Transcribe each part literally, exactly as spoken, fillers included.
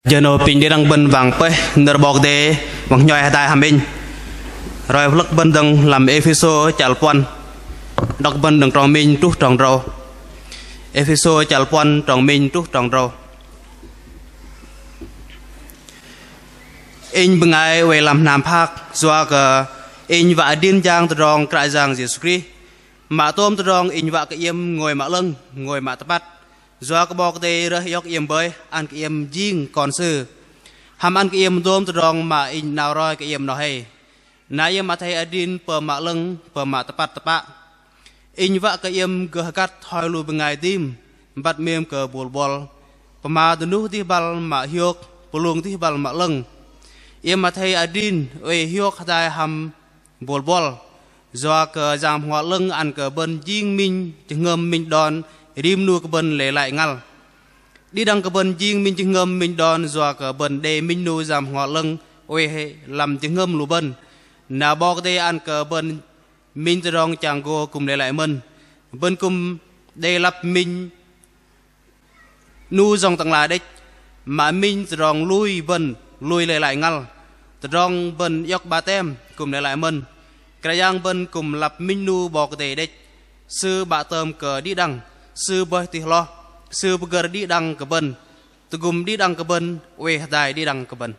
Jơ 'nâu apinh đĭ đăng bơ̆n wang pơih nơ̆r 'Bok Kei-Dei wă nhoi hơdai hăm inh. Roi pơhlơ̆k bơ̆n dơ̆ng lăm Êphêsô chăl puăn. Đŏk bơ̆n đơ̆ng trong minh truh trong drâu. Êphêsô chăl puăn trong minh truh trong drâu. Inh bơngai oei lăm hnam phak, yua kơ inh wă adrin jang tơdrong Kră Yang Yêsu Krist. Mă tôm tơdrong inh wă kơ iĕm ngôi mă 'lơ̆ng, ngôi mă tơpăt. Yua kơ 'Bok Kei-Dei rơih iŏk iĕm bơih, ăn kơ iĕm jing kon Sư. Hăm ăn kơ iĕm dôm tơdrong mă inh 'nao roi kơ iĕm noh hei. Na iĕm athei adrin pơm mă 'lơ̆ng, pơm mă tơpăt tơpă. Inh wă kơ iĕm gơh hơgăt thoi lu bơngai dim, băt 'mêm kơ bôl buăl. Pơma dơnuh dih băl mă hiôk, pơlung dih băl mă 'lơ̆ng. Iĕm athei adrin oei hiôk hơdai hăm bôl buăl. Yua kơ Yang Bơhngol 'Lơ̆ng ăn kơ bơ̆n jing minh jơhngơ̆m minh đon, rim 'nu kơ bơ̆n lei lăi ngăl. Đĭ đăng kơ bơ̆n jing minh jơhngơ̆m minh đon, yua kơ bơ̆n đei minh 'nu Yang Bơhngol 'Lơ̆ng oei lăm jơhngơ̆m lu bơ̆n. Na 'Bok Kei-Dei ăn kơ bơ̆n minh tơdrong chang gô kư̆m lei lăi mơ̆n. Bơ̆n kư̆m đei lăp minh 'nu Yang Bơhngol 'Lơ̆ng đĕch, mă minh tơdrong lui bơ̆n, lui lei lăi ngăl. Tơdrong bơ̆n iŏk 'batem kư̆m lei lăi mơ̆n. Kră Yang bơ̆n kư̆m lăp minh 'nu 'Bok Kei-Dei đĕch. Sư 'Bă tơm kơ đĭ đăng, Sư bơih tih hloh, Sư pơgơ̆r đĭ đăng kơ bơ̆n, tơgŭm đĭ đăng kơ bơ̆n, oei hơdai đĭ đăng kơ bơ̆n.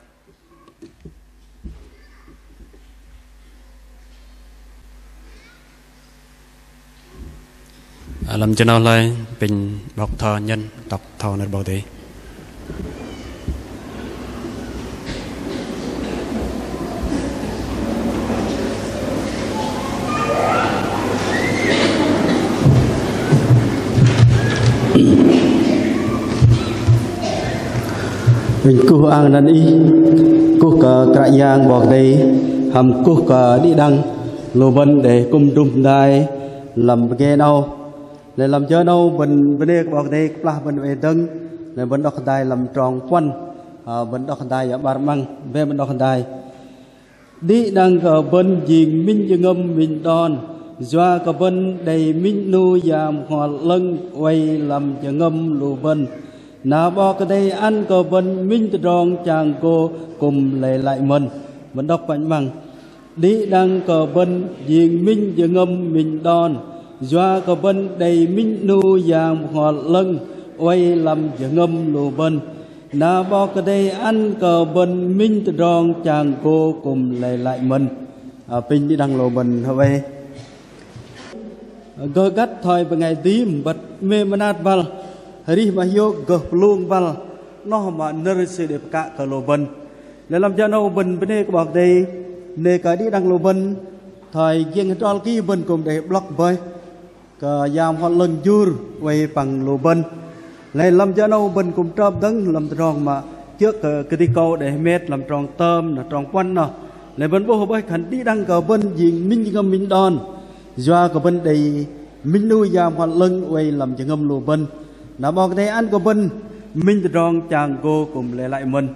Lăm jơ 'nâu hloi apinh 'bok Tho Nhân đŏk thâu nơ̆r 'Bok Kei-Dei. Inh kuh ang năn ih, kuh kơ Kră Yang 'Bok Kei-Dei, hăm kuh kơ đĭ đăng lu bơ̆n đei kư̆m dŭm hơdai lăm pơgê 'nâu. Lei lăm jơ 'nâu bơ̆n bơnê kơ 'Bok Kei-Dei kơplah bơ̆n oei dơ̆ng, lei bơ̆n đŏk hơdai lăm trong puăn, ơ, bơ̆n đŏk hơdai, ơ, 'bar 'măng, bĕ bơ̆n đŏk hơdai. Đĭ đăng kơ bơ̆n jing minh jơhngơ̆m minh đon, yua kơ bơ̆n đei minh 'nu Yang Bơhngol 'Lơ̆ng oei lăm jơhngơ̆m lu bơ̆n. Na 'Bok Kei-Dei ăn kơ bơ̆n minh tơdrong chang gô kư̆m lei lăi mơ̆n. Bơ̆n đŏk păng 'măng. Đĭ đăng kơ bơ̆n jing minh jơhngơ̆m minh đon, yua kơ bơ̆n đei minh 'nu Yang Bơhngol 'Lơ̆ng oei lăm jơhngơ̆m lu bơ̆n. Na 'Bok Kei-Dei ăn kơ bơ̆n minh tơdrong chang gô kư̆m lei lăi mơ̆n. Ơ, apinh đĭ đăng lu bơ̆n hơwei. Gơh găt thoi bơngai dim băt 'mêm mơnat băl, arih mă hiôk gơh pơlung băl, 'noh mă nơ̆r Sư đei pơkă kơ lu bơ̆n. Lei lăm jơ 'nâu bơ̆n bơnê kơ 'Bok Kei-Dei, bơnê kơ đĭ đăng lu bơ̆n, thoi giĕng hơdrol ki bơ̆n kư̆m đei blŏk bơih kơ Yang Bơhngol 'Lơ̆ng jur oei păng lu bơ̆n. Lei lăm jơ 'nâu bơ̆n kư̆m trơp dơ̆ng lăm tơdrong mă kiơ̆ kơ kơdih kâu đei hơmet lăm trong tơm noh trong puăn noh. Lei bơ̆n 'bôh bơih khan đĭ đăng kơ bơ̆n jing minh jơhngơ̆m minh đon. Yua kơ bơ̆n đei minh 'nu Yang Bơhngol 'Lơ̆ng oei lăm jơhngơ̆m lu bơ̆n. Na 'Bok Kei-Dei ăn kơ bơ̆n minh tơdrong chang gô kư̆m lei lăi mơ̆n.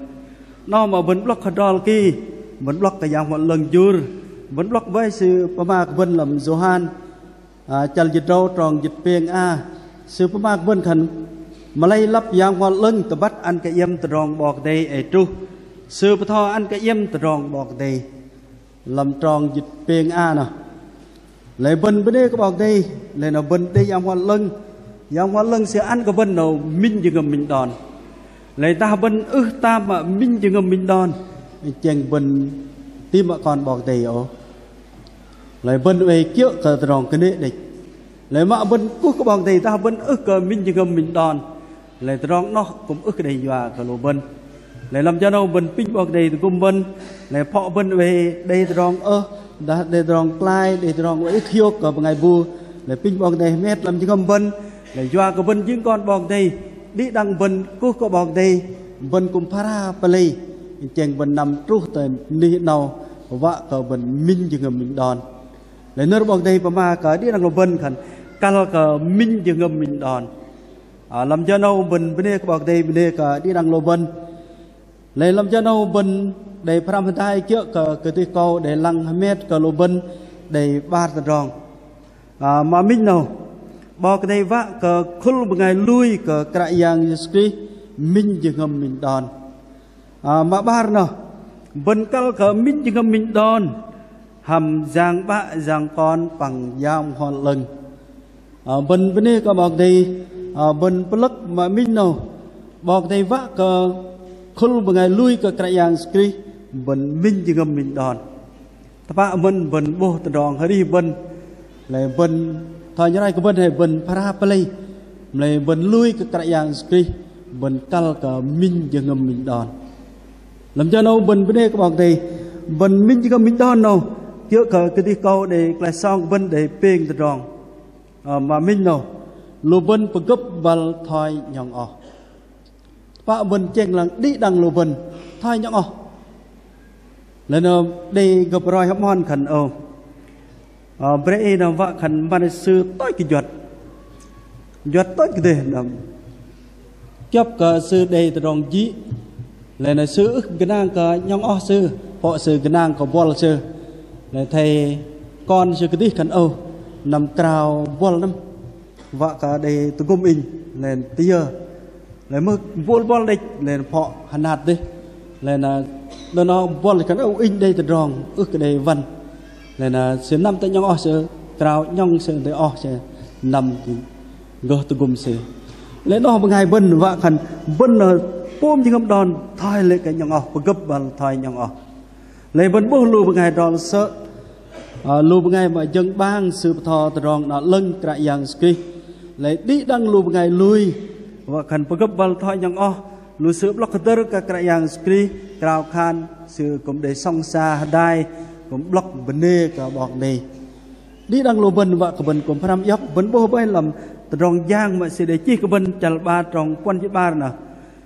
'Noh mă bơ̆n blŏk hơdrol ki, bơ̆n blŏk kơ Yang Bơhngol 'Lơ̆ng jur, bơ̆n blŏk bơih Sư pơma kơ bơ̆n lăm Yôhan, ơ, chăl jĭt drâu trong jĭt pêng a. Sư pơma kơ bơ̆n khan: Mă lei lăp Yang Bơhngol 'Lơ̆ng tơbăt ăn kơ iĕm tơdrong 'Bok Kei-Dei ei truh. Sư bơtho ăn kơ iĕm tơdrong 'Bok Kei-Dei. Lăm trong jĭt pêng a noh. Lei bơ̆n bơnê kơ 'Bok Kei-Dei, lei noh bơ̆n đei Yang Bơhngol 'Lơ̆ng. Yang Bơhngol 'Lơ̆ng Sư ăn kơ bơ̆n noh minh jơhngơ̆m minh đon. Lei dah bơ̆n ưh tam mă minh jơhngơ̆m minh đon, chĕng bơ̆n tam mă kon 'Bok Kei-Dei ôh. Lei bơ̆n oei kiơ̆ kơ tơdrong kơnê̆ đĕch. Lei mă bơ̆n kuh kơ 'Bok Kei-Dei dah bơ̆n ưh kơ minh jơhngơ̆m minh đon, lei tơdrong 'noh kư̆m ưh kơ đei yua kơ lu bơ̆n. Lei lăm jơ 'nâu bơ̆n pinh 'Bok Kei-Dei tơgŭm bơ̆n. Lei phŏ bơ̆n oei đei tơdrong ơh, dah đei tơdrong klai, đei tơdrong oei ưh hiôk kơ bơngai bu. Lei pinh 'Bok Kei-Dei hơmet lăm jơhngơ̆m bơ̆n. Lei yua kơ bơ̆n jing kon 'Bok Kei-Dei, đĭ đăng bơ̆n kuh kơ 'Bok Kei-Dei, bơ̆n kư̆m phara pơlei, chĕng bơ̆n năm truh tơ anih 'nâu wă kơ bơ̆n minh jơhngơ̆m minh đon. Lei nơ̆r 'Bok Kei-Dei pơma kơ đĭ đăng lu bơ̆n khan kăl kơ minh jơhngơ̆m minh đon. Ơ, lăm jơ 'nâu bơ̆n bơnê kơ 'Bok Kei-Dei, bơnê kơ đĭ đăng lu bơ̆n. Lei lăm jơ 'nâu bơ̆n đei pơhrăm hơdai kiơ̆ kơ kơdih kâu đei lăng hơmet kơ lu bơ̆n đei 'bar tơdrong. Ơ, mă minh 'nâu, 'Bok Kei-Dei wă kơ khul bơngai lui kơ Kră Yang Yêsu Krist minh jơhngơ̆m minh đon. Ơ, mă 'bar noh, bơ̆n kăl kơ minh jơhngơ̆m minh đon hăm Yang 'Bă, Yang Kon păng Yang Bơhngol 'Lơ̆ng. Ơ, bơ̆n bơnê kơ 'Bok Kei-Dei, ơ, bơ̆n pơlơ̆k mă minh 'nâu, 'Bok Kei-Dei wă kơ khul bơngai lui kơ Kră Yang Yêsu Krist bơ̆n minh jơhngơ̆m minh đon. Tơpă mơ̆n bơ̆n 'bôh tơdrong arih bơ̆n, lei bơ̆n thoi nơ̆r kơ bơ̆n hei bơ̆n pơra pơlei, lei bơ̆n lui kơ Kră Yang Yêsu Krist, bơ̆n kăl kơ minh jơhngơ̆m minh đon. Lăm jơ 'nâu bơ̆n bơnê kơ 'Bok Kei-Dei, bơ̆n minh jơhngơ̆m minh đon 'nâu, kiơ̆ kơ kơdih kâu đei klaih song bơ̆n đei pêng tơdrong. Ơ, mă minh 'nâu, lu bơ̆n pơgơ̆p băl thoi 'nhŏng oh. Tơpă bơ̆n chĕng lăng đĭ đăng lu bơ̆n thoi 'nhŏng oh. Lei na đei gơ̆p roi hơmon khan âu. Ơ, bre i na wă khan mă sư tôch kơ juăt. Juăt tôch kơ dêh năm. Kiơ̆p kơ sư đei tơdrong jĭ. Lei na sư ưh gơnang kơ 'nhŏng oh sư, pŏ sư gơnang kơ buăl sư. Lei thei kon sư kơdih khan âu, năm krao buăl năm. Wă kơ đei tơgŭm inh, lei tơ yơ. Lei mưh bôl buăl đĕch, lei pŏ hơnat dêh. Lei na đơ̆ng noh buăl khan âu inh đei tơdrong, ưh kơ đei wăn. Lei na sư năm tơ 'nhŏng oh sư, krao 'nhŏng sư đei oh sư, năm gơh tơgŭm sư. Lei noh bơngai bơ̆n wă khan bơ̆n pôm jơhngơ̆m đon, thoi lê̆ kơ 'nhŏng oh, pơgơ̆p băl thoi 'nhŏng oh. Lei bơ̆n 'bôh lu bơngai adrol sơ̆, ơ, lu bơngai mă jơ̆ng 'bang sư bơtho tơdrong 'nao 'lơ̆ng Kră Yang Yêsu Krist. Lei đĭ đăng lu bơngai lui, wă khan pơgơ̆p băl thoi 'nhŏng oh, lu sư 'blŏk hơdơ̆r kơ Kră Yang Yêsu Krist, krao khan sư kư̆m đei sŏng sa hơdai, kư̆m 'blŏk bơnê kơ 'Bok Kei-Dei. Đĭ đăng lu bơ̆n wă kơ bơ̆n kư̆m pơhrăm iŏk, bơ̆n 'bôh bơih lăm tơdrong jang mă sư đei chih kơ bơ̆n chăl 'bar trong puăn jĭt 'bar noh.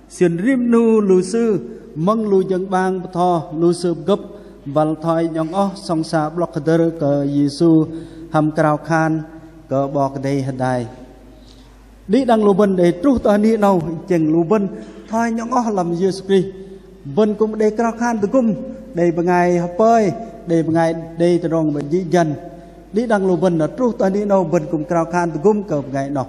Sư rim 'nu lu sư, mơ̆ng lu jơ̆ng 'bang bơtho, lu sư pơgơ̆p băl thoi 'nhŏng oh, sŏng sa 'blŏk hơdơ̆r kơ Yêsu hăm krao khan kơ 'Bok Kei-Dei hơdai. Đĭ đăng lu bơ̆n đei truh tơ anih 'nâu, chĕng lu bơ̆n thoi 'nhŏng oh lăm Yêsu Krist. Bơ̆n kư̆m đei krao khan tơgŭm, đei bơngai hơpơi, đei bơngai đei tơdrong mă jĭ jăn. Đĭ đăng lu bơ̆n na truh tơ anih 'nâu, bơ̆n kư̆m krao khan tơgŭm kơ bơngai 'noh.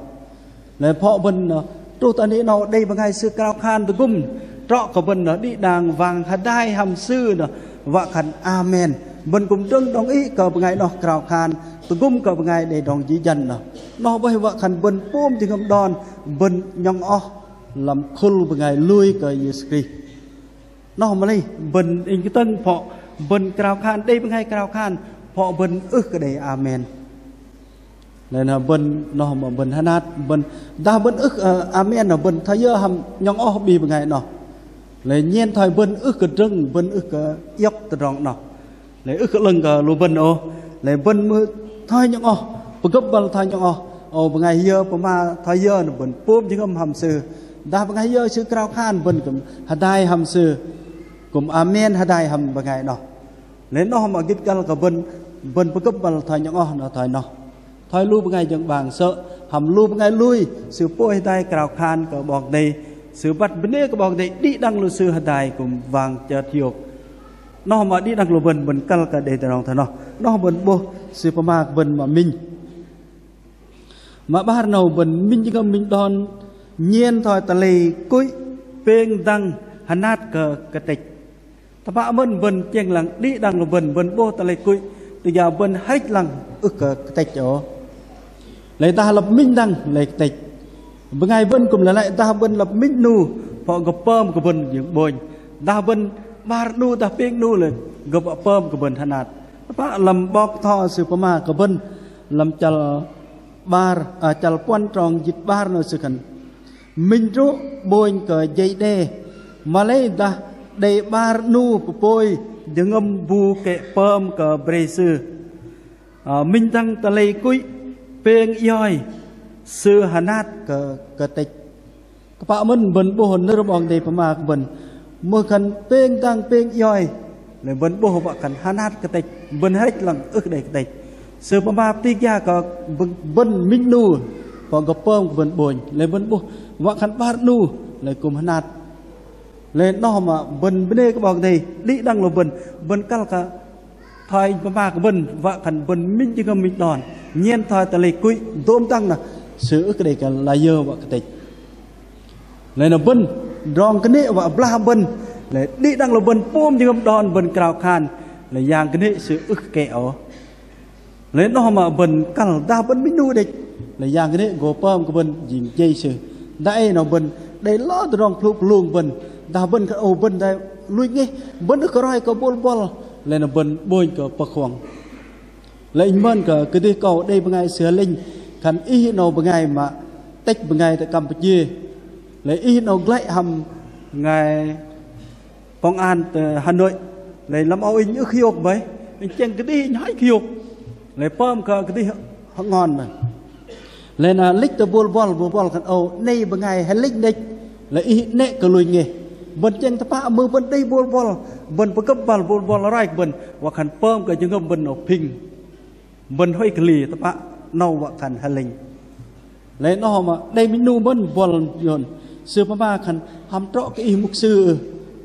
Lei pŏ bơ̆n noh, truh tơ anih 'nâu đei bơngai sư krao khan tơgŭm, trŏ kơ bơ̆n noh đĭ đăng wang hơdai hăm sư noh, wă khan amen. Bơ̆n kư̆m dơ̆ng đơ̆ng ih kơ bơngai 'noh krao khan tơgŭm kơ bơngai đei tơdrong jĭ jăn noh. 'Noh bơih wă khan bơ̆n pôm jơhngơ̆m đon, bơ̆n 'nhŏng oh lăm khul bơngai lui kơ Yêsu Krist. 'Noh mă lei bơ̆n inh kơtơ̆ng pŏ bơ̆n krao khan, đei bơngai krao khan, pŏ bơ̆n ưh kơ đei amen. Lei na bơ̆n 'noh mă bơ̆n hơnat, bơ̆n dah bơ̆n ưh, ơ, amen noh bơ̆n thoi yơ hăm 'nhŏng oh 'bih bơngai 'noh. Lei nhen thoi bơ̆n ưh kơ drơ̆ng, bơ̆n ưh kơ iŏk tơdrong 'noh. Lei ưh kơ 'lơ̆ng kơ lu bơ̆n ôh. Lei bơ̆n mưh thoi 'nhŏng oh, pơgơ̆p băl thoi 'nhŏng oh. Ơ, bơngai yơ pơma thoi yơ noh bơ̆n pôm jơhngơ̆m hăm sư. Dah bơngai yơ sư krao khan bơ̆n kư̆m hơdai hăm sư. Kư̆m amen hơdai hăm bơngai 'noh. Lei 'noh mă gĭt kăl kơ bơ̆n, bơ̆n pơgơ̆p băl thoi 'nhŏng oh noh thoi noh. Thoi lu bơngai jơ̆ng 'bang sơ̆, hăm lu bơngai lui, sư pôi hơdai krao khan kơ 'Bok Kei-Dei, sư băt bơnê kơ 'Bok Kei-Dei, đĭ đăng lu sư hơdai kư̆m wang chơt hiôk. 'Noh mă đĭ đăng lu bơ̆n, bơ̆n kăl kơ đei tơdrong thoi noh. 'Noh bơ̆n 'bôh sư pơma kơ bơ̆n mă minh. Mă 'bar 'nâu bơ̆n minh jơhngơ̆m minh đon, nhen thoi tơlei kuih, pêng dăng, hơnat kơ kơtĕch. Tơpă mơ̆n bơ̆n chĕng lăng đĭ đăng lu bơ̆n, bơ̆n 'bôh tơlei kuih, tơ jang bơ̆n hrĕch lăng ưh kơ kơtĕch ôh. Lei dah lăp minh dăng lei kơtĕch. Bơngai bơ̆n kư̆m lei lăi dah bơ̆n lăp minh 'nu, pŏ gơ̆p pơm kơ bơ̆n jơ̆ng 'bônh. Dah bơ̆n 'bar 'nu, dah pêng 'nu lei gơ̆p pơm kơ bơ̆n hơnat. Tơpă lăm 'bok bơtho sư pơma kơ bơ̆n lăm chăl 'bar, ơ, chăl puăn trong jĭt 'bar 'nâu sư khan. Minh rôh 'bônh kơ jei đe, mă lei dah đei 'bar 'nu pơpôi jơhngơ̆m bu kĕ pơm kơ bre sư. Ơ, minh dăng tơlei kuih, pêng ioi, sư hơnat kơ kơtĕch. Tơpă mơ̆n bơ̆n 'bôh nơ̆r 'Bok Kei-Dei pơma kơ bơ̆n. Mưh khan pêng dăng pêng ioi. Lei bơ̆n 'bôh wă khan hơnat kơtĕch. Bơ̆n hrĕch lăng ưh kơ đei kơtĕch. Sư pơma pơtih gia kơ bơ̆n, bơ̆n minh 'nu. Pŏ gơ̆p pơm kơ bơ̆n 'bônh. Lei bơ̆n 'bôh wă khan 'bar 'nu. Lei kư̆m hơnat. Lei 'noh mă bơ̆n bơnê kơ 'Bok Kei-Dei. Đĭ đăng lu bơ̆n. Bơ̆n kăl kơ thoi inh pơma kơ bơ̆n, wă khan bơ̆n minh jơhngơ̆m minh đon. Nhen thoi tơlei kuih dôm dăng noh, sư ưh kơ đei kơ layơ wă kơtĕch. Lei na bơ̆n, tơdrong kơnê̆ wă blah bơ̆n, Lei đĭ đăng lu bơ̆n pôm jơhngơ̆m đon bơ̆n krao khan, lei yang kơnê̆ sư ưh kơ kĕ ôh. Lei noh mă bơ̆n kăl dah bơ̆n minh 'nu đĕch, lei yang kơnê̆ gô pơm kơ bơ̆n jing jei sư. Dah ei noh bơ̆n đei lơ tơdrong plŭ plung bơ̆n, dah bơ̆n kơ ô bơ̆n đei lui ngeh, bơ̆n ưh kơ roi kơ bôl buăl, lei noh bơ̆n ƀônh kơ pơ̆k huŏng. Lei inh mơn kơ kơdih kâu đei bơngai sư hơlĕnh, khan ih 'nâu bơngai mă tĕch bơngai tơ Kampuchia. Lei ih 'nâu glăi hăm bơngai công an tơ Hà Nội. Lei lăm âu inh ưh kơ hiôk bơih, inh chĕng kơdih inh hơ̆i kơ hiôk. Lei pơm kơ kơdih hơ'ngon bơih. Lei na lĕch tơ bôl buăl, bôl buăl khan ô 'nâu bơngai hơlĕnh đĕch, lei ih 'nĕ kơ lui ngeh. Bơ̆n chĕng tơpă mưh bơ̆n đei bôl buăl, bơ̆n pơgơ̆p băl bôl buăl roi kơ bơ̆n, wă khan pơm kơ jơhngơ̆m bơ̆n 'nâu phing. Bơ̆n huay kơ li tơpă 'nâu wă khan hơlĕnh. Lei noh mă đei minh 'nu bơ̆n buăl nhôn. Sư pơma khan hăm trŏ kơ ih mục sư ưh?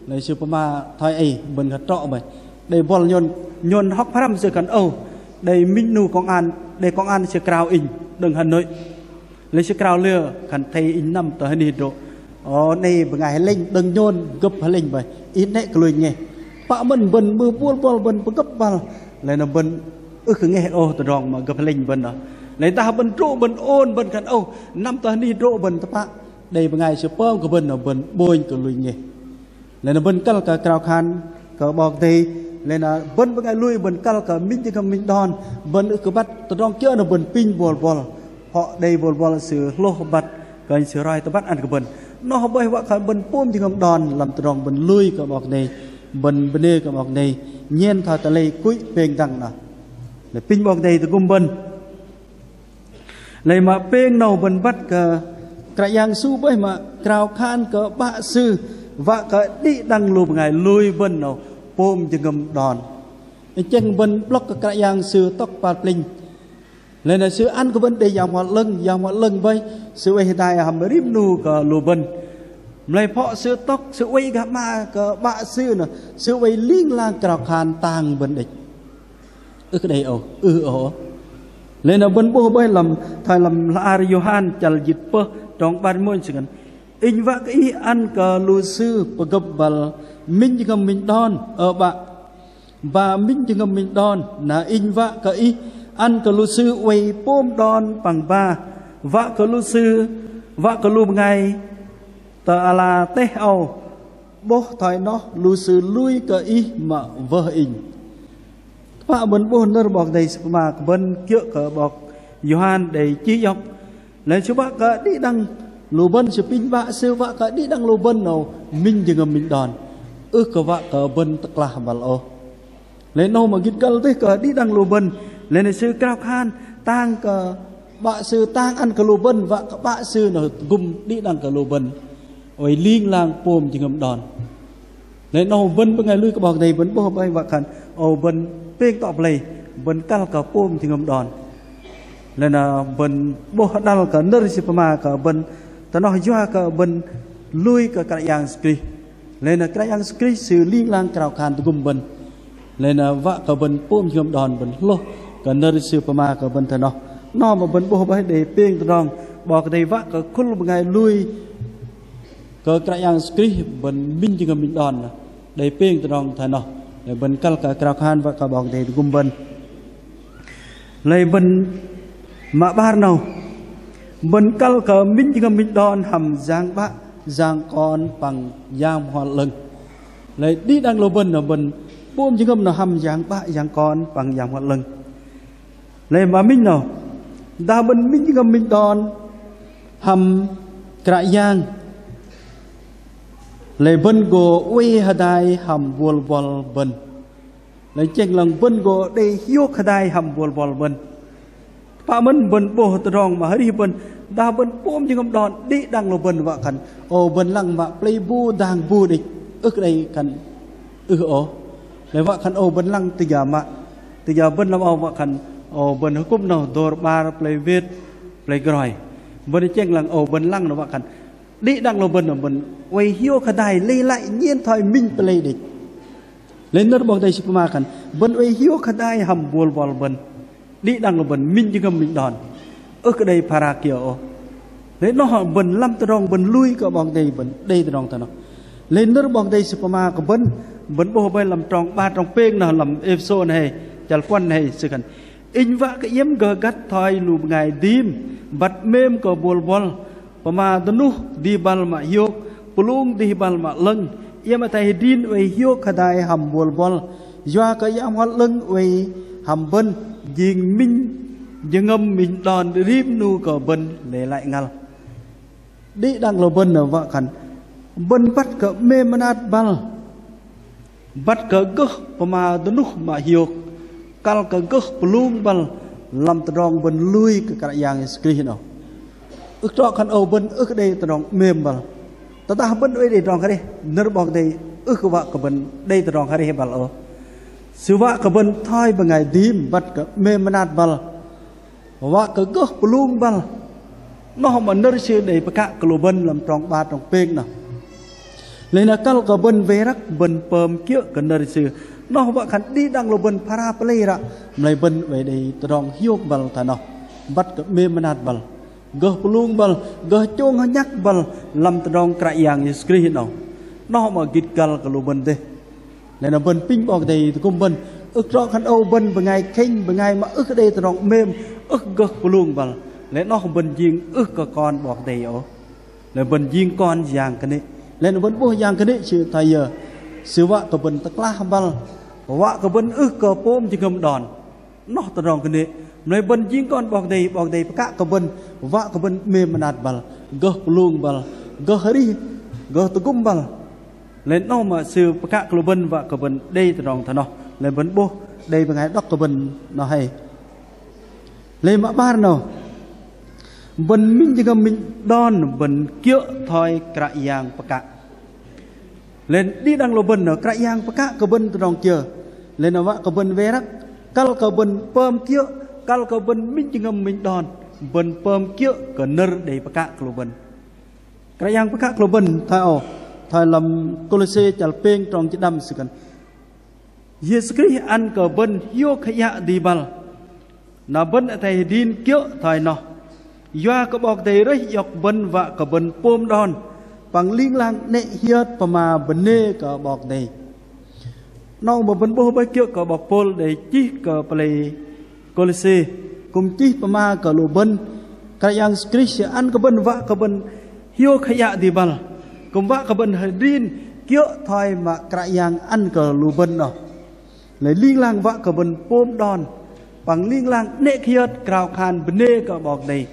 Lei sư pơma thoi ei, bơ̆n khan trŏ bơih. Đei buăl nhôn, nhôn hŏk pơhrăm sư khan ô, đei minh 'nu công an, đei công an sư krao inh đơ̆ng Hà Nội. Lei sư krao liơ khan thei inh năm tơ hơnih drô̆. Ô 'nâu bơngai hơlĕnh đơ̆ng nhôn gơ̆p hơlĕnh bơih, ih 'nĕ kơ lui ngeh. Pă mơ̆n bơ̆n mưh bôl buăl bơ̆n pơgơ̆p băl, lei na bơ̆n ưh kơ ngeh ôh tơdrong mă gơ̆p hơlĕnh bơ̆n noh. Lei dah bơ̆n drô̆ bơ̆n ôn bơ̆n khan ô năm tơ hơnih drô̆ bơ̆n tơpă đei bơngai sư pơm kơ bơ̆n noh bơ̆n ƀônh kơ lui ngeh. Lei na bơ̆n kăl kơ krao khan kơ 'Bok Kei-Dei, lei na bơ̆n bơngai lui bơ̆n kăl kơ minh jơhngơ̆m minh đon, bơ̆n ưh kơ băt tơdrong kiơ na bơ̆n pinh bôl buăl. Hŏ đei bôl buăl sư hlôh băt kơ sư roi tơbăt ăn kơ bơ̆n. Noh bơih wă kơ bơ̆n pôm jơhngơ̆m đon lăm tơdrong bơ̆n lui kơ 'Bok Kei-Dei, bơ̆n bơnê kơ 'Bok Kei-Dei, nhen thoi tơlei kuih pêng dăng noh. Lei pinh 'Bok Kei-Dei tơgŭm bơ̆n. Lei mă pêng 'nâu bơ̆n băt kơ Kră Yang Yêsu bơih mă krao khan kơ 'Bă Sư wă kơ đĭ đăng lu bơngai lui bơ̆n 'nâu pôm jơhngơ̆m đon. Inh chĕng bơ̆n 'blŏk kơ Kră Yang Sư tŏk kơpal plĕnh. Lei na Sư ăn kơ bơ̆n đei Yang Bơhngol 'Lơ̆ng, Yang Bơhngol 'Lơ̆ng bơih Sư oei hơdai hăm rim 'nu kơ lu bơ̆n. Mă lei phŏ Sư tŏk, Sư oei gah 'ma kơ 'Bă Sư noh, Sư oei ling lang krao khan tang bơ̆n đĕch. Ưh kơ đei ôh, ưh ôh. Lei na bơ̆n 'bôh bơih lăm, thoi lăm hla ar Yôhan chăl jĭt pơh trong 'bar mônh Sư khan: Inh wă kơ Ih ăn kơ lu sư pơgơ̆p băl minh jơhngơ̆m minh đon, ơ 'Bă. Ba minh jơhngơ̆m minh đon, na Inh wă kơ Ih ăn kơ lu sư oei pôm đon păng ba, wă kơ lu sư, wă kơ lu bơngai tơ ala teh âu 'bôh thoi noh lu sư lui kơ Ih mă wơh Inh. Tơpă bơ̆n 'bôh nơ̆r 'Bok Kei-Dei Sư pơma kơ bơ̆n kiơ̆ kơ 'bok Yôhan đei chih iŏk. Lei Sư wă kơ đĭ đăng lu bơ̆n, Sư pinh 'Bă Sư wă kơ đĭ đăng lu bơ̆n 'nâu minh jơhngơ̆m minh đon. Ưh kơ wă kơ bơ̆n tơklah băl ôh. Lei 'nâu mă gĭt kăl dêh kơ đĭ đăng lu bơ̆n. Lei na Sư krao khan tang kơ 'Bă Sư, tang ăn kơ lu bơ̆n wă kơ 'Bă Sư noh tơgŭm đĭ đăng kơ lu bơ̆n oei ling lang pôm jơhngơ̆m đon. Lei 'nâu bơ̆n bơngai lui kơ 'Bok Kei-Dei bơ̆n 'bôh bơih wă khan ô bơ̆n pêng tŏ pơlei, bơ̆n kăl kơ pôm jơhngơ̆m đon. Lei na bơ̆n 'bôh hơdăl kơ nơ̆r Sư pơma kơ bơ̆n tơ noh yua kơ bơ̆n lui kơ Kră Yang Yêsu Krist. Lei na Kră Yang Yêsu Krist Sư ling lang krao khan tơgŭm bơ̆n. Lei na wă kơ bơ̆n pôm jơhngơ̆m đon bơ̆n hlôh kơ nơ̆r Sư pơma kơ bơ̆n thoi noh. Noh mă bơ̆n 'bôh bơih đei pêng tơdrong 'Bok Kei-Dei wă kơ khul bơngai lui kơ Kră Yang Yêsu Krist bơ̆n minh jơhngơ̆m minh đon. Đei pêng tơdrong thoi noh. Lei bơ̆n kăl kơ krao khan wă kơ 'Bok Kei-Dei tơgŭm bơ̆n. Lei bơ̆n mă 'bar 'nâu bơ̆n kăl kơ minh jơhngơ̆m minh đon hăm Yang 'Bă, Yang Kon păng Yang Bơhngol 'Lơ̆ng. Lei đĭ đăng lu bơ̆n noh bơ̆n pôm jơhngơ̆m noh hăm Yang 'Bă, Yang Kon păng Yang Bơhngol 'Lơ̆ng. Lei mă minh 'nâu dah bơ̆n minh jơhngơ̆m minh đon hăm Kră Yang, lei bơ̆n gô oei hơdai hăm bôl buăl bơ̆n. Lei chĕng lăng bơ̆n gô đei hiôk hơdai hăm bôl buăl bơ̆n. Tơpă mơ̆n bơ̆n 'bôh tơdrong mă arih bơ̆n, dah bơ̆n pôm jơhngơ̆m đon đĭ đăng lu bơ̆n wă khan ô bơ̆n lăng mă plei bu dang bu đĕch, ưh kơ đei khan ưh ôh. Lei wă khan ô bơ̆n lăng tơ jơ mă, tơ jơ bơ̆n lăm âu wă khan ô bơ̆n hơkŭm 'nâu dôr 'bar plei wet plei groi. Bơ̆n chĕng lăng ô bơ̆n lăng noh wă khan đĭ đăng lu bơ̆n, bơ̆n oei hiôk hơdai lei lăi nhen thoi minh pơlei đĕch. Lei nơ̆r 'Bok Kei-Dei Sư pơma khan bơ̆n oei hiôk hơdai hăm bôl buăl bơ̆n. Đĭ đăng lu bơ̆n minh jơhngơ̆m minh đon, ưh kơ đei phara kiơ ôh. Lei noh bơ̆n lăm tơdrong bơ̆n lui kơ 'Bok Kei-Dei bơ̆n đei tơdrong thoi noh. Lei nơ̆r 'Bok Kei-Dei sư pơma kơ bơ̆n, bơ̆n 'bôh bơih lăm trong 'bar trong pêng noh lăm Êphêsô noh hei, chăl puăn hei sư khan: Inh wă kơ iĕm gơh găt thoi lu bơngai dim, băt 'mêm kơ bôl buăl, pơma dơnuh dih băl mă hiôk, pơlung dih băl mă 'lơ̆ng, iĕm athei hơdrin oei hiôk hơdai hăm bôl buăl, yua kơ Yang Bơhngol 'Lơ̆ng oei hăm bơ̆n, jing minh jơhngơ̆m minh đon rim 'nu kơ bơ̆n lei lăi ngăl. Đĭ đăng lu bơ̆n noh wă khan bơ̆n băt kơ 'mêm mơnat băl, băt kơ gơh pơma dơnuh mă hiôk, kăl kơ gơh pơlung băl lăm tơdrong bơ̆n lui kơ Kră Yang Yêsu Krist noh. Ưh trŏ khan âu bơ̆n ưh kơ đei tơdrong 'mêm băl. Tơdah bơ̆n oei đei tơdrong areh, nơ̆r 'Bok Kei-Dei ưh kơ wă kơ bơ̆n đei tơdrong areh băl ôh. Sư wă kơ bơ̆n thoi bơngai dim băt kơ 'mêm mơnat băl, wă kơ gơh pơlung băl. Noh mă nơ̆r sư đei pơkă kơ lu bơ̆n lăm trong 'bar trong pêng noh. Lei na kăl kơ bơ̆n wei răk bơ̆n pơm kiơ̆ kơ nơ̆r sư. Noh wă khan đĭ đăng lu bơ̆n phara pơlei ră, mă lei bơ̆n oei đei tơdrong hiôk băl thoi noh, băt kơ 'mêm mơnat băl, gơh pơlung băl, gơh chông hơnhăk băl lăm tơdrong Kră Yang Yêsu Krist noh. Noh mă gĭt găl kơ lu bơ̆n dêh. Lei na bơ̆n apinh 'Bok Kei-Dei tơgŭm bơ̆n. Ưh trŏ khan âu bơ̆n bơngai khĕnh, bơngai mă ưh kơ đei tơdrong 'mêm, ưh gơh pơlung băl, lei noh bơ̆n jing ưh kơ kon 'Bok Kei-Dei ôh. Lei bơ̆n jing kon yang kơnê̆. Lei na bơ̆n 'bôh yang kơnê̆ sư thoi yơ? Sư wă kơ bơ̆n tơklah băl, wă kơ bơ̆n ưh kơ pôm jơhngơ̆m đon. Noh tơdrong kơnê̆. Mă lei bơ̆n jing kon 'Bok Kei-Dei, 'Bok Kei-Dei pơkă kơ bơ̆n wă kơ bơ̆n 'mêm mơnat băl, gơh pơlung băl, gơh arih, gơh tơgŭm băl. Lei noh mă sư pơkă kơ lu bơ̆n wă kơ bơ̆n đei tơdrong thoi noh. Lei bơ̆n 'bôh đei bơngai đŏk kơ bơ̆n noh hei. Lei mă 'bar noh, bơ̆n minh jơhngơ̆m minh đon bơ̆n kiơ̆ thoi Kră Yang pơkă. Lei đĭ đăng lu bơ̆n noh Kră Yang pơkă kơ bơ̆n tơdrong kiơ? Lei na wă kơ bơ̆n wei răk, kăl kơ bơ̆n pơm kiơ̆, kăl kơ bơ̆n minh jơhngơ̆m minh đon, bơ̆n pơm kiơ̆ kơ nơ̆r đei pơkă kơ lu bơ̆n. Kră Yang pơkă kơ lu bơ̆n thoi âu, thoi lăm Kôlôse chăl pêng trong jĭt đăm sư khan: Yêsu Krist ăn kơ bơ̆n hiôk hơiă dih băl, na bơ̆n athei hơdrin kiơ̆ thoi noh. Yua kơ 'Bok Kei-Dei rơih iŏk bơ̆n wă kơ bơ̆n pôm đon, păng ling lang 'nĕ hiơt pơma bơnê kơ 'Bok Kei-Dei. Noh mă bơ̆n 'bôh bơih kiơ̆ kơ 'bok Pôl đei chih kơ pơlei Kôlôse, kư̆m chih pơma kơ lu bơ̆n, Kră Yang Yêsu Krist ăn kơ bơ̆n wă kơ bơ̆n hiôk hơiă dih băl, kư̆m wă kơ bơ̆n hơdrin kiơ̆ thoi mă Kră Yang ăn kơ lu bơ̆n noh. Lei ling lang wă kơ bơ̆n pôm đon, păng ling lang 'nĕ hiơt krao khan bơnê kơ 'Bok Kei-Dei.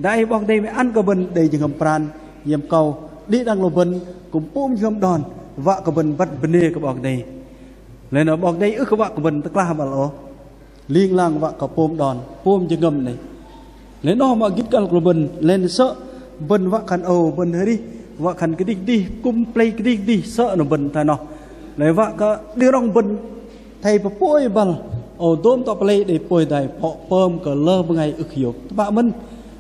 Dai 'Bok Kei-Dei mă ăn kơ bơ̆n đei jơhngơ̆m pran, iĕm kâu đĭ đăng lu bơ̆n kư̆m pôm jơhngơ̆m đon, wă kơ bơ̆n băt bơnê kơ 'Bok Kei-Dei. Lei na 'Bok Kei-Dei ưh kơ wă kơ bơ̆n tơklah băl ôh. Ling lang wă kơ pôm đon, pôm jơhngơ̆m noh. Lei noh mă gĭt găl kơ lu bơ̆n, lei na sơ̆ bơ̆n wă khan âu bơ̆n arih, wă khan kơdih kơdih, kư̆m pơlei kơdih kơdih sơ̆ noh bơ̆n thoi noh. Lei wă kơ đĭ đăng bơ̆n athei pơpôi băl, âu dôm tŏ pơlei đei pôi dai phŏ pơm kơ lơ bơngai ưh hiôk. Tơpă mơ̆n,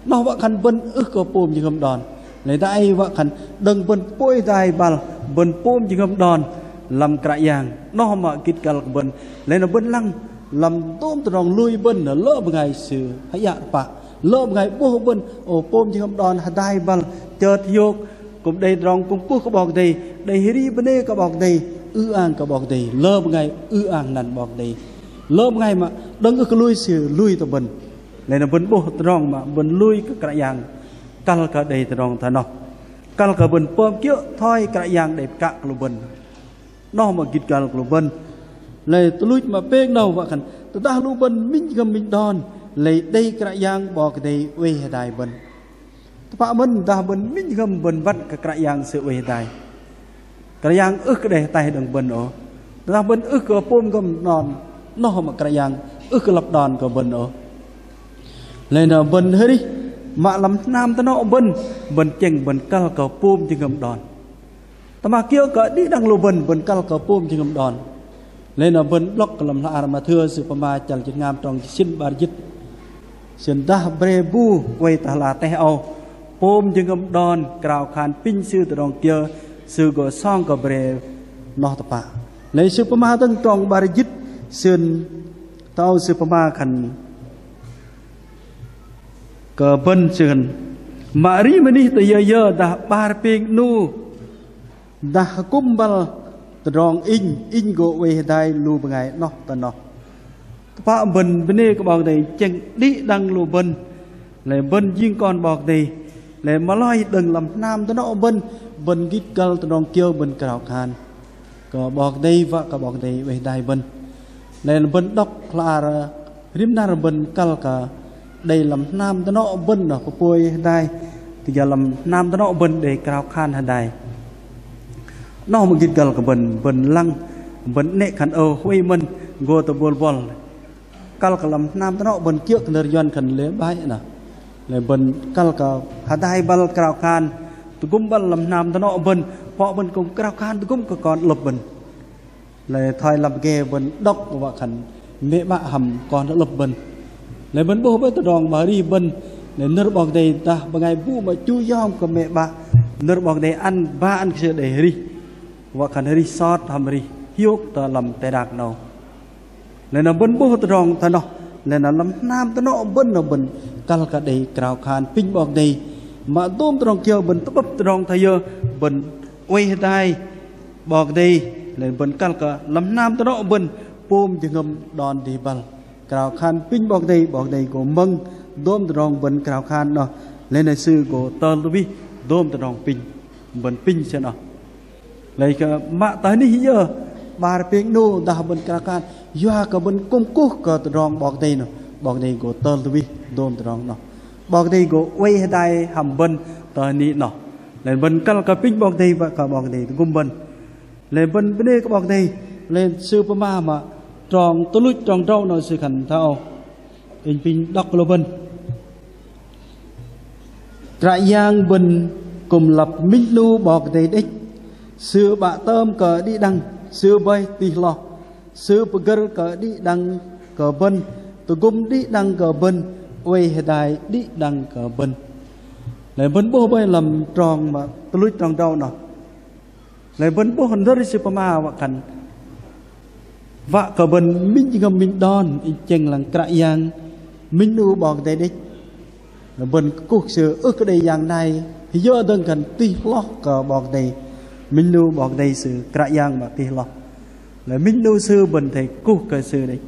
noh wă khan bơ̆n ưh kơ pôm jơhngơ̆m đon. Lei dai wă khan đơ̆ng bơ̆n pôi dai băl, bơ̆n pôm jơhngơ̆m đon lăm Kră Yang. Noh mă gĭt găl kơ bơ̆n. Lei na bơ̆n lăng lăm dôm tơdrong lui bơ̆n, lơ bơngai sư hơiă tơpă, lơ bơngai 'bôh bơ̆n, ơ, pôm jơhngơ̆m đon hơdai băl, chơt hiôk, kư̆m đei tơdrong kư̆m kuh kơ 'Bok Kei-Dei, đei hơri bơnê kơ 'Bok Kei-Dei, ư-ang kơ 'Bok Kei-Dei, lơ bơngai ư-ang năn 'Bok Kei-Dei. Lơ bơngai mă đơ̆ng ưh kơ lui sư lui tơ bơ̆n. Lei na bơ̆n 'bôh tơdrong mă bơ̆n lui kơ Kră Yang, kăl kơ đei tơdrong thoi noh. Kăl kơ bơ̆n pơm kiơ̆ thoi Kră Yang đei pơkă kơ lu bơ̆n. Noh mă gĭt găl kơ lu bơ̆n. Lei tuch luch mă pêng noh wă khan, tơdah lu bơ̆n minh jơhngơ̆m minh đon, lei đei Kră Yang 'Bok Kei-Dei oei hơdai bơ̆n. Tơpă mơ̆n dah bơ̆n minh jơhngơ̆m bơ̆n băt kơ Kră Yang sư oei hơdai. Kră Yang ưh kơ đei ataih đơ̆ng bơ̆n ôh. Tơdah bơ̆n ưh kơ pôm jơhngơ̆m đon, noh mă Kră Yang ưh kơ lăp đon kơ bơ̆n ôh. Lei na bơ̆n arih, mă lăm hnam tơnŏ bơ̆n, bơ̆n tơchĕng bơ̆n kăl kơ pôm jơhngơ̆m đon. Tơma kiơ̆ kơ đĭ đăng lu bơ̆n, bơ̆n kăl kơ pôm jơhngơ̆m đon. Lei na bơ̆n 'blŏk kơ lăm hla ar Mathêu sư pơma chăl jĭt hngam trong jĭt sĭn 'bar jĭt. Sư khan dah bre bu oei tơ hla teh âu pôm jơhngơ̆m đon krao khan apinh sư tơdrong kiơ, sư gô song kơ bre noh tơpă. Lei sư pơma dơ̆ng trong 'bar jĭt, sư khan tơ âu sư pơma khan kơ bơ̆n, sư khan: Mă rim anih tơ yơ yơ dah 'bar pêng 'nu Dah akŭm băl tơdrong inh, inh gô oei hơdai lu bơngai 'noh tơ noh. Tơpă bơ̆n bơnê kơ 'Bok Kei-Dei chĕng đĭ đăng lu bơ̆n. Lei bơ̆n jing kon 'Bok Kei-Dei. Lei mă lei đơ̆ng lăm hnam dơnŏ bơ̆n, bơ̆n gĭt kăl tơdrong kiơ bơ̆n krao khan kơ 'Bok Kei-Dei wă kơ 'Bok Kei-Dei oei hơdai bơ̆n. Lei bơ̆n đŏk hla ar rim năr bơ̆n kăl kơ đei lăm hnam dơnŏ bơ̆n noh pơpôi hơdai. Tơ jơ lăm hnam dơnŏ bơ̆n đei krao khan hơdai. 'Noh mă gĭt kăl kơ bơ̆n, bơ̆n lăng, bơ̆n 'nĕ khan âu huay mơ̆n gô tơ bôl bŏl. Kăl kơ lăm hnam dơnŏ bơ̆n kiơ̆ kơ nơ̆r Yuăn khan lễ bái noh. Lei bơ̆n kăl kơ hơdai băl krao khan tơgŭm băl lăm hnam dơnŏ bơ̆n, pŏk bơ̆n kư̆m krao khan tơgŭm kơ kon 'lơ̆p bơ̆n. Lei thoi lăm ge bơ̆n đŏk wă khan mĕ 'bă hăm kon 'lơ̆p bơ̆n. Lei bơ̆n 'bôh bơih tơdrong mă arih bơ̆n, lei nơ̆r 'Bok Kei-Dei dah bơngai bu mă chu yom kơ mĕ 'bă, nơ̆r 'Bok Kei-Dei ăn ba ăn kơ sư đei arih wă khan arih sot hăm arih hiôk tơ lăm teh đak 'nâu. Lei na bơ̆n 'bôh tơdrong tơ noh, lei na lăm hnam dơnŏ bơ̆n noh bơ̆n kăl kơ đei krao khan apinh 'Bok Kei-Dei. Mă dôm tơdrong kiơ bơ̆n tơ'bơ̆p tơdrong thoi yơ bơ̆n oei hơdai 'Bok Kei-Dei, lei bơ̆n kăl kơ lăm hnam dơnŏ bơ̆n pôm jơhngơ̆m đon dih băl. Krao khan apinh 'Bok Kei-Dei, 'Bok Kei-Dei gô mơ̆ng dôm tơdrong bơ̆n krao khan noh, lei na sư gô tơl tơwih dôm tơdrong apinh bơ̆n apinh sư noh. Lei kơ mă tơ anih yơ 'bar pêng 'nu dah bơ̆n krao khan yua kơ bơ̆n kŭm kuh kơ tơdrong 'Bok Kei-Dei noh, 'Bok Kei-Dei gô tơl tơwih dôm tơdrong noh. 'Bok Kei-Dei gô oei hơdai hăm bơ̆n tơ anih noh. Lei bơ̆n kăl kơ apinh 'Bok Kei-Dei wă kơ 'Bok Kei-Dei tơgŭm bơ̆n. Lei bơ̆n bơnê kơ 'Bok Kei-Dei, lei sư pơma mă trong tơluch trong drâu noh sư khan thoi âu. Inh apinh đŏk lu bơ̆n. Kră Yang bơ̆n kŭm lăp minh 'nu 'Bok Kei-Dei đĕch. Sư 'Bă tơm kơ đĭ đăng, sư bơih tih hloh. Sư pơgơ̆r kơ đĭ đăng kơ bơ̆n, tơgŭm đĭ đăng kơ bơ̆n, oei hơdai đĭ đăng kơ bơ̆n. Lei bơ̆n 'bôh bơih lăm trong mă tơluch trong drâu noh. Lei bơ̆n 'bôh nơ̆r sư pơma wă khan wă kơ bơ̆n minh jơhngơ̆m minh đon, inh chĕng lăng Kră Yang minh 'nu 'Bok Kei-Dei đĕch. Lei bơ̆n kơkuh sư ưh kơ đei yang nai yơ dơ̆ng khan tih hloh kơ 'Bok Kei-Dei. Minh 'nu 'Bok Kei-Dei sư Kră Yang mă tih hloh. Lei minh 'nu sư bơ̆n athei kơkuh kơ sư đĕch.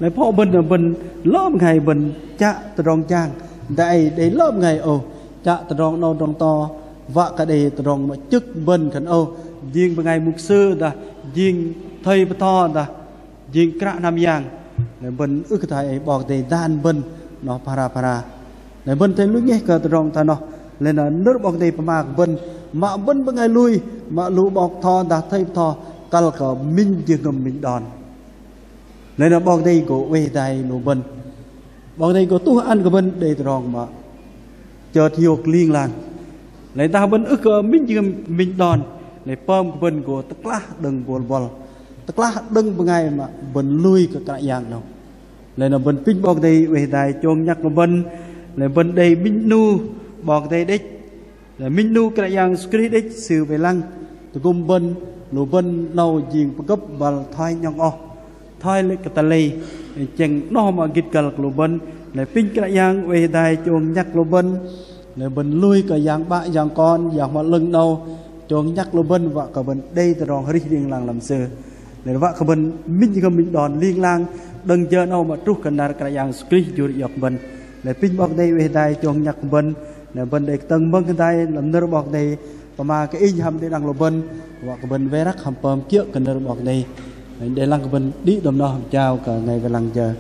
Lei pŏk bơ̆n, bơ̆n lơ bơngai bơ̆n chă tơdrong jang, dah ei đei lơ bơngai ôh chă tơdrong 'nâu tơdrong to, wă kơ đei tơdrong mă chư̆k bơ̆n khan ôh jing bơngai mŭk sư dah jing thây bơtho dah jing kră hnam yang. Lei bơ̆n ưh kơ thoi ei 'Bok Kei-Dei dan bơ̆n noh phara phara. Lei bơ̆n athei lui ngeh kơ tơdrong thoi noh. Lei na nơ̆r 'Bok Kei-Dei pơma kơ bơ̆n, mă bơ̆n bơngai lui, mă lu 'bok bơtho dah thây bơtho, kăl kơ minh jơhngơ̆m minh đon. Lei na 'Bok Kei-Dei gô oei hơdai lu bơ̆n. 'Bok Kei-Dei gô tuh ăn kơ bơ̆n đei tơdrong mă chơt hiôk ling lang. Lei dah bơ̆n ưh kơ minh jơhngơ̆m minh đon, lei pơm kơ bơ̆n gô tơklah đơ̆ng bôl bŏl, tơklah đơ̆ng bơngai mă bơ̆n lui kơ Kră Yang 'nâu. Lei na bơ̆n apinh 'Bok Kei-Dei oei hơdai chông nhăk lu bơ̆n. Lei bơ̆n đei minh 'nu 'Bok Kei-Dei đĕch. Lei minh 'nu Kră Yang Yêsu Krist đĕch, sư wei lăng tơgŭm bơ̆n, lu bơ̆n 'nâu jing pơgơ̆p băl thoi 'nhŏng oh, thoi lê̆ kơ tơlei. Chĕng 'noh mă gĭt kăl kơ lu bơ̆n. Lei apinh Kră Yang oei hơdai chông nhăk lu bơ̆n. Lei bơ̆n lui kơ Yang 'Bă, Yang Kon, Yang Bơhngol 'Lơ̆ng 'nâu chông nhăk lu bơ̆n wă kơ bơ̆n đei tơdrong arih ling lang lăm sư. Lei wă kơ bơ̆n minh jơhngơ̆m minh đon ling lang đơ̆ng jơ 'nâu mă truh kơ năr Kră Yang Yêsu Krist jur iŏk bơ̆n. Lei apinh 'Bok Kei-Dei oei hơdai chông nhăk bơ̆n. Lei bơ̆n đei kơtơ̆ng mơ̆ng hơdai lăm nơ̆r 'Bok Kei-Dei pơma kơ inh hăm đĭ đăng lu bơ̆n, wă kơ bơ̆n wei răk hăm pơm kiơ̆ kơ nơ̆r 'Bok Kei-Dei. Lei đei lăng kơ bơ̆n đĭ đơ̆m noh, jao kơ ngai wei lăng jơ.